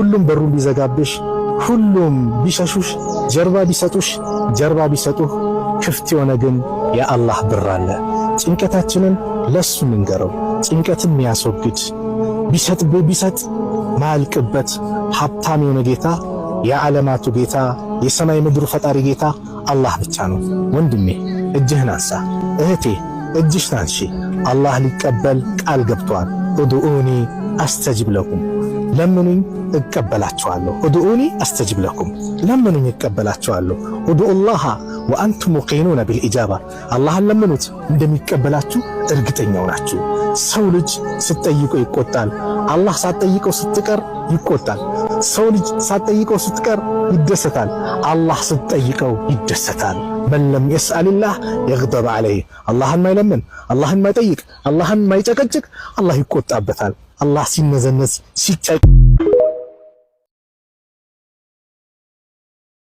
ሁሉም በሩን ቢዘጋብሽ፣ ሁሉም ቢሸሹሽ፣ ጀርባ ቢሰጡሽ፣ ጀርባ ቢሰጡህ፣ ክፍት የሆነ ግን የአላህ በር አለ። ጭንቀታችንን ለሱ እንንገረው። ጭንቀትን የሚያስወግድ፣ ቢሰጥ ቢሰጥ ማያልቅበት ሀብታም የሆነ ጌታ፣ የዓለማቱ ጌታ፣ የሰማይ ምድሩ ፈጣሪ ጌታ አላህ ብቻ ነው። ወንድሜ እጅህን አንሳ፣ እህቴ እጅሽን አንሺ። አላህ ሊቀበል ቃል ገብቷል። ادعوني أستجب لكم፣ ለምኑኝ እቀበላችኋለሁ። ادعوني أستجب لكم፣ ለምኑኝ እቀበላችኋለሁ። ادعوا الله وأنتم موقنون بالإجابة፣ አላህን ለምኑት እንደሚቀበላችሁ እርግጠኛው ናችሁ። ሰው ልጅ ስትጠይቀው ይቆጣል። አላህ ሳትጠይቀው ስትቀር ይቆጣል። ሰው ልጅ ሳትጠይቀው ስትቀር ይደሰታል። አላህ ስትጠይቀው ይደሰታል። من لم يسأل الله يغضب عليه። አላህን ማይለምን፣ አላህን ማይጠይቅ፣ አላህን ማይጨቀጭቅ አላህ ይቆጣበታል። አላህ ሲነዘነዝ ሲጨ